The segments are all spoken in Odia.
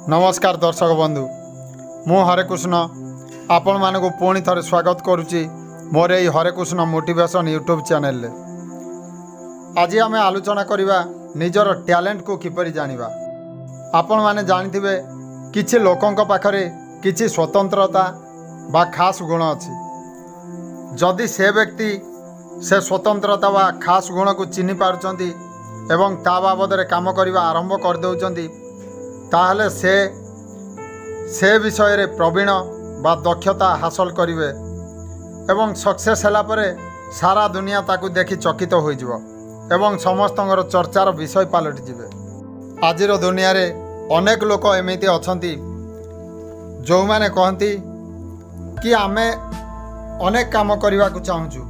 ନମସ୍କାର ଦର୍ଶକ ବନ୍ଧୁ, ମୁଁ ହରେକୃଷ୍ଣ ଆପଣମାନଙ୍କୁ ପୁଣି ଥରେ ସ୍ୱାଗତ କରୁଛି ମୋର ଏଇ ହରେକୃଷ୍ଣ ମୋଟିଭେସନ୍ ୟୁଟ୍ୟୁବ୍ ଚ୍ୟାନେଲରେ। ଆଜି ଆମେ ଆଲୋଚନା କରିବା ନିଜର ଟ୍ୟାଲେଣ୍ଟକୁ କିପରି ଜାଣିବା। ଆପଣମାନେ ଜାଣିଥିବେ, କିଛି ଲୋକଙ୍କ ପାଖରେ କିଛି ସ୍ୱତନ୍ତ୍ରତା ବା ଖାସ୍ ଗୁଣ ଅଛି। ଯଦି ସେ ବ୍ୟକ୍ତି ସେ ସ୍ୱତନ୍ତ୍ରତା ବା ଖାସ୍ ଗୁଣକୁ ଚିହ୍ନି ପାରୁଛନ୍ତି ଏବଂ ତା ବାବଦରେ କାମ କରିବା ଆରମ୍ଭ କରିଦେଉଛନ୍ତି, ତାହେଲେ ସେ ସେ ବିଷୟରେ ପ୍ରବୀଣ ବା ଦକ୍ଷତା ହାସଲ କରିବେ ଏବଂ ସକ୍ସେସ୍ ହେଲା ପରେ ସାରା ଦୁନିଆ ତାକୁ ଦେଖି ଚକିତ ହୋଇଯିବ ଏବଂ ସମସ୍ତଙ୍କର ଚର୍ଚ୍ଚାର ବିଷୟ ପାଲଟିଯିବେ। ଆଜିର ଦୁନିଆରେ ଅନେକ ଲୋକ ଏମିତି ଅଛନ୍ତି, ଯେଉଁମାନେ କହନ୍ତି କି ଆମେ ଅନେକ କାମ କରିବାକୁ ଚାହୁଁଛୁ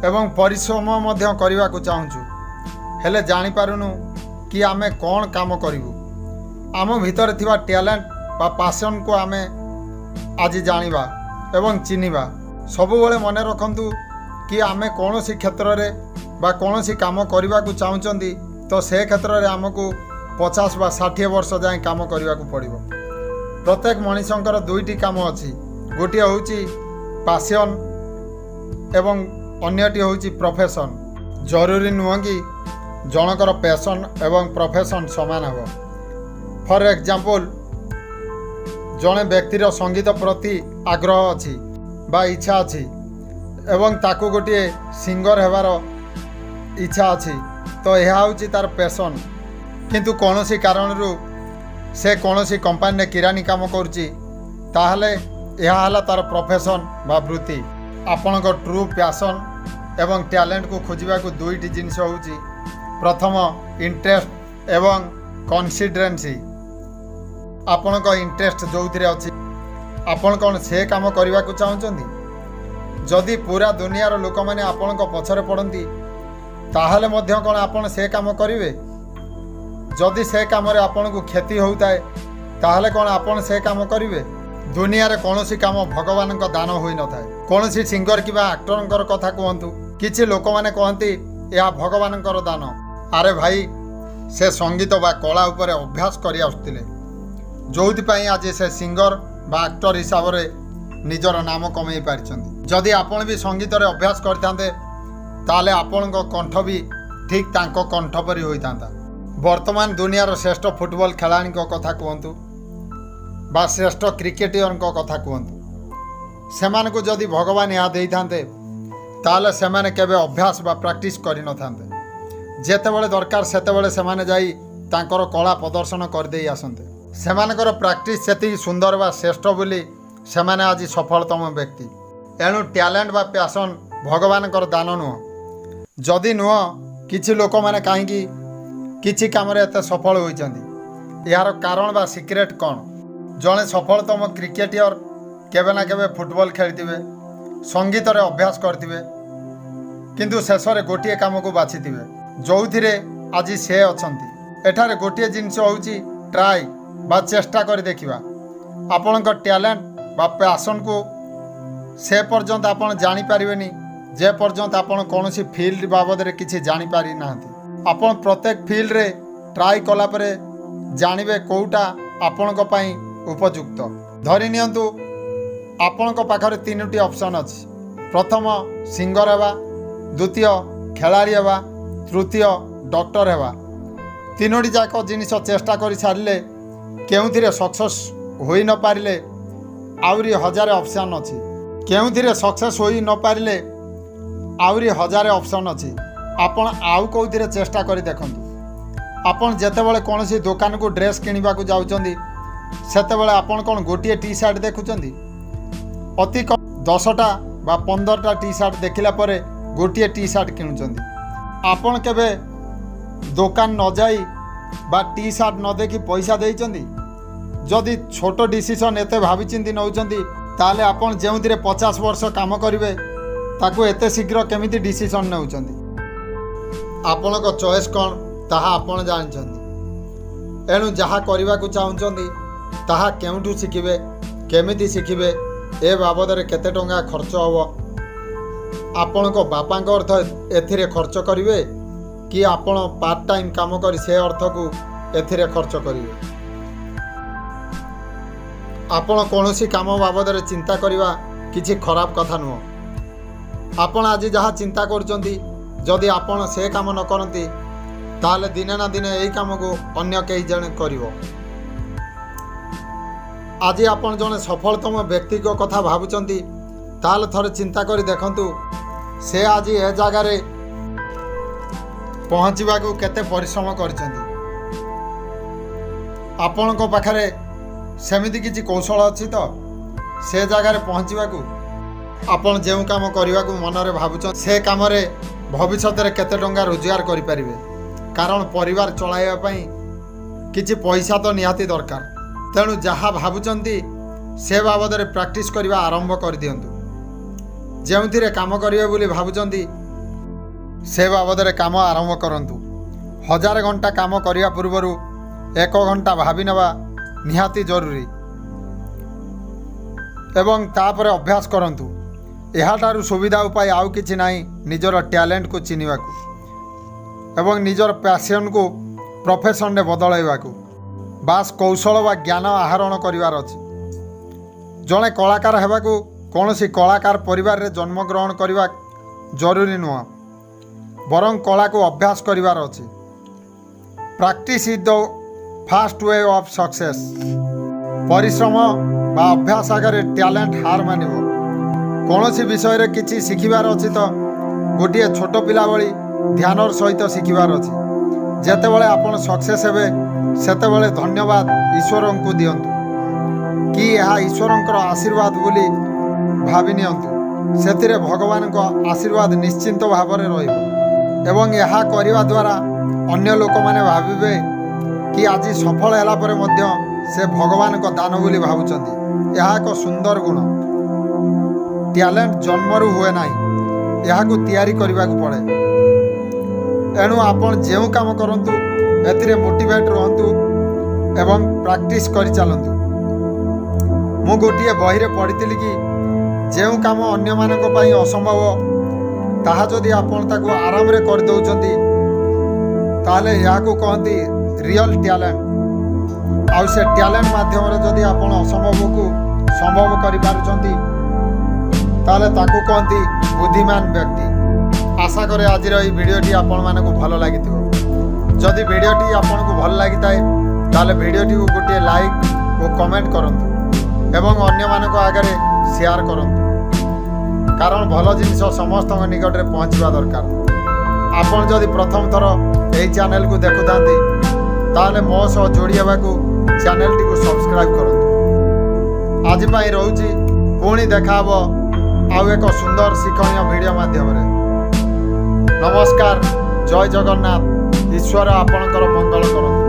ଏବଂ ପରିଶ୍ରମ ମଧ୍ୟ କରିବାକୁ ଚାହୁଁଛୁ, ହେଲେ ଜାଣିପାରୁନୁ କି ଆମେ କ'ଣ କାମ କରିବୁ। ଆମ ଭିତରେ ଥିବା ଟ୍ୟାଲେଣ୍ଟ ବା ପାସନ୍କୁ ଆମେ ଆଜି ଜାଣିବା ଏବଂ ଚିହ୍ନିବା। ସବୁବେଳେ ମନେ ରଖନ୍ତୁ କି ଆମେ କୌଣସି କ୍ଷେତ୍ରରେ ବା କୌଣସି କାମ କରିବାକୁ ଚାହୁଁଛନ୍ତି ତ ସେ କ୍ଷେତ୍ରରେ ଆମକୁ 50 ବା 60 ବର୍ଷ ଯାଏଁ କାମ କରିବାକୁ ପଡ଼ିବ। ପ୍ରତ୍ୟେକ ମଣିଷଙ୍କର ଦୁଇଟି କାମ ଅଛି। ଗୋଟିଏ ହେଉଛି ପାସନ୍ ଏବଂ ଅନ୍ୟଟି ହେଉଛି ପ୍ରଫେସନ୍। ଜରୁରୀ ନୁହଁ କି ଜଣଙ୍କର ପ୍ୟାସନ୍ ଏବଂ ପ୍ରଫେସନ୍ ସମାନ ହେବ। ଫର୍ ଏକ୍ଜାମ୍ପଲ୍, ଜଣେ ବ୍ୟକ୍ତିର ସଙ୍ଗୀତ ପ୍ରତି ଆଗ୍ରହ ଅଛି ବା ଇଚ୍ଛା ଅଛି ଏବଂ ତାକୁ ଗୋଟିଏ ସିଙ୍ଗର ହେବାର ଇଚ୍ଛା ଅଛି, ତ ଏହା ହେଉଛି ତା'ର ପ୍ୟାସନ୍। କିନ୍ତୁ କୌଣସି କାରଣରୁ ସେ କୌଣସି କମ୍ପାନୀରେ କିରାନୀ କାମ କରୁଛି, ତାହେଲେ ଏହା ହେଲା ତା'ର ପ୍ରଫେସନ୍ ବା ବୃତ୍ତି। ଆପଣଙ୍କ ଟ୍ରୁ ପ୍ୟାସନ୍ ଏବଂ ଟ୍ୟାଲେଣ୍ଟକୁ ଖୋଜିବାକୁ ଦୁଇଟି ଜିନିଷ ହେଉଛି। ପ୍ରଥମ, ଇଣ୍ଟରେଷ୍ଟ ଏବଂ କନସିଷ୍ଟେନ୍ସି। ଆପଣଙ୍କ ଇଣ୍ଟରେଷ୍ଟ ଯେଉଁଥିରେ ଅଛି, ଆପଣ କ'ଣ ସେ କାମ କରିବାକୁ ଚାହୁଁଛନ୍ତି? ଯଦି ପୁରା ଦୁନିଆର ଲୋକମାନେ ଆପଣଙ୍କ ପଛରେ ପଡ଼ନ୍ତି, ତାହେଲେ ମଧ୍ୟ କ'ଣ ଆପଣ ସେ କାମ କରିବେ? ଯଦି ସେ କାମରେ ଆପଣଙ୍କୁ କ୍ଷତି ହେଉଥାଏ, ତାହେଲେ କ'ଣ ଆପଣ ସେ କାମ କରିବେ? ଦୁନିଆରେ କୌଣସି କାମ ଭଗବାନଙ୍କ ଦାନ ହୋଇନଥାଏ। କୌଣସି ସିଙ୍ଗର କିମ୍ବା ଆକ୍ଟରଙ୍କର କଥା କୁହନ୍ତୁ, କିଛି ଲୋକମାନେ କହନ୍ତି ଏହା ଭଗବାନଙ୍କର ଦାନ। ଆରେ ଭାଇ, ସେ ସଙ୍ଗୀତ ବା କଳା ଉପରେ ଅଭ୍ୟାସ କରି ଆସୁଥିଲେ, ଯେଉଁଥିପାଇଁ ଆଜି ସେ ସିଙ୍ଗର ବା ଆକ୍ଟର ହିସାବରେ ନିଜର ନାମ କମେଇ ପାରିଛନ୍ତି। ଯଦି ଆପଣ ବି ସଙ୍ଗୀତରେ ଅଭ୍ୟାସ କରିଥାନ୍ତେ, ତାହେଲେ ଆପଣଙ୍କ କଣ୍ଠ ବି ଠିକ୍ ତାଙ୍କ କଣ୍ଠ ପରି ହୋଇଥାନ୍ତା। ବର୍ତ୍ତମାନ ଦୁନିଆର ଶ୍ରେଷ୍ଠ ଫୁଟବଲ ଖେଳାଳିଙ୍କ କଥା କୁହନ୍ତୁ ବା ଶ୍ରେଷ୍ଠ କ୍ରିକେଟିୟରଙ୍କ କଥା କୁହନ୍ତୁ, ସେମାନଙ୍କୁ ଯଦି ଭଗବାନ ଏହା ଦେଇଥାନ୍ତେ, ତାହେଲେ ସେମାନେ କେବେ ଅଭ୍ୟାସ ବା ପ୍ରାକ୍ଟିସ୍ କରିନଥାନ୍ତେ। ଯେତେବେଳେ ଦରକାର, ସେତେବେଳେ ସେମାନେ ଯାଇ ତାଙ୍କର କଳା ପ୍ରଦର୍ଶନ କରିଦେଇ ଆସନ୍ତେ। ସେମାନଙ୍କର ପ୍ରାକ୍ଟିସ୍ ସେତିକି ସୁନ୍ଦର ବା ଶ୍ରେଷ୍ଠ ବୋଲି ସେମାନେ ଆଜି ସଫଳତମ ବ୍ୟକ୍ତି। ଏଣୁ ଟ୍ୟାଲେଣ୍ଟ ବା ପ୍ୟାସନ୍ ଭଗବାନଙ୍କର ଦାନ ନୁହଁ। ଯଦି ନୁହଁ, କିଛି ଲୋକମାନେ କାହିଁକି କିଛି କାମରେ ଏତେ ସଫଳ ହୋଇଛନ୍ତି? ଏହାର କାରଣ ବା ସିକ୍ରେଟ୍ କ'ଣ? ଜଣେ ସଫଳତମ କ୍ରିକେଟିୟର କେବେ ନା କେବେ ଫୁଟବଲ ଖେଳିଥିବେ, ସଙ୍ଗୀତରେ ଅଭ୍ୟାସ କରିଥିବେ, କିନ୍ତୁ ଶେଷରେ ଗୋଟିଏ କାମକୁ ବାଛିଥିବେ, ଯେଉଁଥିରେ ଆଜି ସେ ଅଛନ୍ତି। ଏଠାରେ ଗୋଟିଏ ଜିନିଷ ହେଉଛି ଟ୍ରାଏ ବା ଚେଷ୍ଟା କରି ଦେଖିବା। ଆପଣଙ୍କ ଟ୍ୟାଲେଣ୍ଟ ବା ପ୍ୟାସନ୍କୁ ସେ ପର୍ଯ୍ୟନ୍ତ ଆପଣ ଜାଣିପାରିବେନି, ଯେ ପର୍ଯ୍ୟନ୍ତ ଆପଣ କୌଣସି ଫିଲ୍ଡ ବାବଦରେ କିଛି ଜାଣିପାରି ନାହାନ୍ତି। ଆପଣ ପ୍ରତ୍ୟେକ ଫିଲ୍ଡରେ ଟ୍ରାଏ କଲା ପରେ ଜାଣିବେ କେଉଁଟା ଆପଣଙ୍କ ପାଇଁ ଉପଯୁକ୍ତ। ଧରି ନିଅନ୍ତୁ, ଆପଣଙ୍କ ପାଖରେ ତିନୋଟି ଅପସନ୍ ଅଛି। ପ୍ରଥମ, ସିଙ୍ଗର ହେବା। ଦ୍ୱିତୀୟ, ଖେଳାଳି ହେବା। ତୃତୀୟ, ଡକ୍ଟର ହେବା। ତିନୋଟି ଯାକ ଜିନିଷ ଚେଷ୍ଟା କରି ସାରିଲେ କେଉଁଥିରେ ସକ୍ସେସ୍ ହୋଇ ନପାରିଲେ ଆହୁରି ହଜାରେ ଅପସନ୍ ଅଛି। କେଉଁଥିରେ ସକ୍ସେସ୍ ହୋଇ ନପାରିଲେ ଆହୁରି ହଜାରେ ଅପସନ୍ ଅଛି। ଆପଣ ଆଉ କେଉଁଥିରେ ଚେଷ୍ଟା କରି ଦେଖନ୍ତୁ। ଆପଣ ଯେତେବେଳେ କୌଣସି ଦୋକାନକୁ ଡ୍ରେସ୍ କିଣିବାକୁ ଯାଉଛନ୍ତି, ସେତେବେଳେ ଆପଣ କ'ଣ ଗୋଟିଏ ଟି ସାର୍ଟ ଦେଖୁଛନ୍ତି? ଅତି କମ୍ 10ଟା ବା 15ଟା ଟି ସାର୍ଟ ଦେଖିଲା ପରେ ଗୋଟିଏ ଟି ସାର୍ଟ କିଣୁଛନ୍ତି। ଆପଣ କେବେ ଦୋକାନ ନ ଯାଇ ବା ଟି ସାର୍ଟ ନ ଦେଖି ପଇସା ଦେଇଛନ୍ତି? ଯଦି ଛୋଟ ଡିସିସନ୍ ଏତେ ଭାବିଚିନ୍ତି ନେଉଛନ୍ତି, ତାହେଲେ ଆପଣ ଯେଉଁଥିରେ 50 ବର୍ଷ କାମ କରିବେ, ତାକୁ ଏତେ ଶୀଘ୍ର କେମିତି ଡିସିସନ୍ ନେଉଛନ୍ତି? ଆପଣଙ୍କ ଚଏସ୍ କ'ଣ, ତାହା ଆପଣ ଜାଣିଛନ୍ତି। ଏଣୁ ଯାହା କରିବାକୁ ଚାହୁଁଛନ୍ତି, ତାହା କେଉଁଠୁ ଶିଖିବେ, କେମିତି ଶିଖିବେ, ଏ ବାବଦରେ କେତେ ଟଙ୍କା ଖର୍ଚ୍ଚ ହେବ? ଆପଣଙ୍କ ବାପାଙ୍କ ଅର୍ଥ ଏଥିରେ ଖର୍ଚ୍ଚ କରିବେ କି ଆପଣ ପାର୍ଟ ଟାଇମ୍ କାମ କରି ସେ ଅର୍ଥକୁ ଏଥିରେ ଖର୍ଚ୍ଚ କରିବେ? ଆପଣ କୌଣସି କାମ ବାବଦରେ ଚିନ୍ତା କରିବା କିଛି ଖରାପ କଥା ନୁହଁ। ଆପଣ ଆଜି ଯାହା ଚିନ୍ତା କରୁଛନ୍ତି, ଯଦି ଆପଣ ସେ କାମ ନ କରନ୍ତି, ତାହେଲେ ଦିନେ ନା ଦିନେ ଏହି କାମକୁ ଅନ୍ୟ କେହି ଜଣେ କରିବ। ଆଜି ଆପଣ ଜଣେ ସଫଳତମ ବ୍ୟକ୍ତିଙ୍କ କଥା ଭାବୁଛନ୍ତି, ତାହେଲେ ଥରେ ଚିନ୍ତା କରି ଦେଖନ୍ତୁ, ସେ ଆଜି ଏ ଜାଗାରେ ପହଞ୍ଚିବାକୁ କେତେ ପରିଶ୍ରମ କରିଛନ୍ତି। ଆପଣଙ୍କ ପାଖରେ ସେମିତି କିଛି କୌଶଳ ଅଛି ତ ସେ ଜାଗାରେ ପହଞ୍ଚିବାକୁ? ଆପଣ ଯେଉଁ କାମ କରିବାକୁ ମନରେ ଭାବୁଛନ୍ତି, ସେ କାମରେ ଭବିଷ୍ୟତରେ କେତେ ଟଙ୍କା ରୋଜଗାର କରିପାରିବେ? କାରଣ ପରିବାର ଚଳାଇବା ପାଇଁ କିଛି ପଇସା ତ ନିହାତି ଦରକାର। ତେଣୁ ଯାହା ଭାବୁଛନ୍ତି, ସେ ବାବଦରେ ପ୍ରାକ୍ଟିସ୍ କରିବା ଆରମ୍ଭ କରିଦିଅନ୍ତୁ। ଯେଉଁଥିରେ କାମ କରିବେ ବୋଲି ଭାବୁଛନ୍ତି, ସେ ବାବଦରେ କାମ ଆରମ୍ଭ କରନ୍ତୁ। 1000 ଘଣ୍ଟା କାମ କରିବା ପୂର୍ବରୁ 1 ଘଣ୍ଟା ଭାବି ନେବା ନିହାତି ଜରୁରୀ ଏବଂ ତାପରେ ଅଭ୍ୟାସ କରନ୍ତୁ। ଏହାଠାରୁ ସୁବିଧା ଉପାୟ ଆଉ କିଛି ନାହିଁ ନିଜର ଟ୍ୟାଲେଣ୍ଟକୁ ଚିହ୍ନିବାକୁ ଏବଂ ନିଜର ପ୍ୟାସନ୍କୁ ପ୍ରଫେସନରେ ବଦଳାଇବାକୁ। ବାସ୍, କୌଶଳ ବା ଜ୍ଞାନ ଆହରଣ କରିବାର ଅଛି। ଜଣେ କଳାକାର ହେବାକୁ କୌଣସି କଳାକାର ପରିବାରରେ ଜନ୍ମଗ୍ରହଣ କରିବା ଜରୁରୀ ନୁହଁ, ବରଂ କଳାକୁ ଅଭ୍ୟାସ କରିବାର ଅଛି। Practice is the first way of success. ପରିଶ୍ରମ ବା ଅଭ୍ୟାସ ଆଗରେ ଟ୍ୟାଲେଣ୍ଟ ହାର ମାନିବ। କୌଣସି ବିଷୟରେ କିଛି ଶିଖିବାର ଅଛି ତ ଗୋଟିଏ ଛୋଟ ପିଲା ଭଳି ଧ୍ୟାନର ସହିତ ଶିଖିବାର ଅଛି। ଯେତେବେଳେ ଆପଣ ସକ୍ସେସ୍ ହେବେ, ସେତେବେଳେ ଧନ୍ୟବାଦ ଈଶ୍ୱରଙ୍କୁ ଦିଅନ୍ତୁ କି ଏହା ଈଶ୍ୱରଙ୍କର ଆଶୀର୍ବାଦ ବୋଲି ଭାବି ନିଅନ୍ତୁ। ସେଥିରେ ଭଗବାନଙ୍କ ଆଶୀର୍ବାଦ ନିଶ୍ଚିନ୍ତ ଭାବରେ ରହିବ ଏବଂ ଏହା କରିବା ଦ୍ୱାରା ଅନ୍ୟ ଲୋକମାନେ ଭାବିବେ କି ଆଜି ସଫଳ ହେଲା ପରେ ମଧ୍ୟ ସେ ଭଗବାନଙ୍କ ଦାନ ବୋଲି ଭାବୁଛନ୍ତି। ଏହା ଏକ ସୁନ୍ଦର ଗୁଣ। ଟ୍ୟାଲେଣ୍ଟ ଜନ୍ମରୁ ହୁଏ ନାହିଁ, ଏହାକୁ ତିଆରି କରିବାକୁ ପଡ଼େ। ଏଣୁ ଆପଣ ଯେଉଁ କାମ କରନ୍ତୁ, ଏଥିରେ ମୋଟିଭେଟ୍ ରୁହନ୍ତୁ ଏବଂ ପ୍ରାକ୍ଟିସ୍ କରିଚାଲନ୍ତୁ। ମୁଁ ଗୋଟିଏ ବହିରେ ପଢ଼ିଥିଲି କି ଯେଉଁ କାମ ଅନ୍ୟମାନଙ୍କ ପାଇଁ ଅସମ୍ଭବ, ତାହା ଯଦି ଆପଣ ତାକୁ ଆରାମରେ କରିଦେଉଛନ୍ତି, ତାହେଲେ ଏହାକୁ କହନ୍ତି ରିଅଲ୍ ଟ୍ୟାଲେଣ୍ଟ। ଆଉ ସେ ଟ୍ୟାଲେଣ୍ଟ ମାଧ୍ୟମରେ ଯଦି ଆପଣ ଅସମ୍ଭବକୁ ସମ୍ଭବ କରିପାରୁଛନ୍ତି, ତାହେଲେ ତାକୁ କହନ୍ତି ବୁଦ୍ଧିମାନ ବ୍ୟକ୍ତି। ଆଶା କରେ ଆଜିର ଏହି ଭିଡ଼ିଓଟି ଆପଣମାନଙ୍କୁ ଭଲ ଲାଗିଥିବ। ଯଦି ଭିଡ଼ିଓଟି ଆପଣଙ୍କୁ ଭଲ ଲାଗିଥାଏ, ତାହେଲେ ଭିଡ଼ିଓଟିକୁ ଗୋଟିଏ ଲାଇକ୍ ଓ କମେଣ୍ଟ କରନ୍ତୁ ଏବଂ ଅନ୍ୟମାନଙ୍କ ଆଗରେ ସେୟାର କରନ୍ତୁ, କାରଣ ଭଲ ଜିନିଷ ସମସ୍ତଙ୍କ ନିକଟରେ ପହଞ୍ଚିବା ଦରକାର। ଆପଣ ଯଦି ପ୍ରଥମ ଥର ଏହି ଚ୍ୟାନେଲକୁ ଦେଖୁଥାନ୍ତି, ତାହେଲେ ମୋ ସହ ଯୋଡ଼ି ହେବାକୁ ଚ୍ୟାନେଲଟିକୁ ସବସ୍କ୍ରାଇବ୍ କରନ୍ତୁ। ଆଜି ପାଇଁ ରହୁଛି। ପୁଣି ଦେଖାହେବ ଆଉ ଏକ ସୁନ୍ଦର ଶିକ୍ଷଣୀୟ ଭିଡ଼ିଓ ମାଧ୍ୟମରେ। ନମସ୍କାର, ଜୟ ଜଗନ୍ନାଥ। ଈଶ୍ୱର ଆପଣଙ୍କର ମଙ୍ଗଳ କରନ୍ତୁ।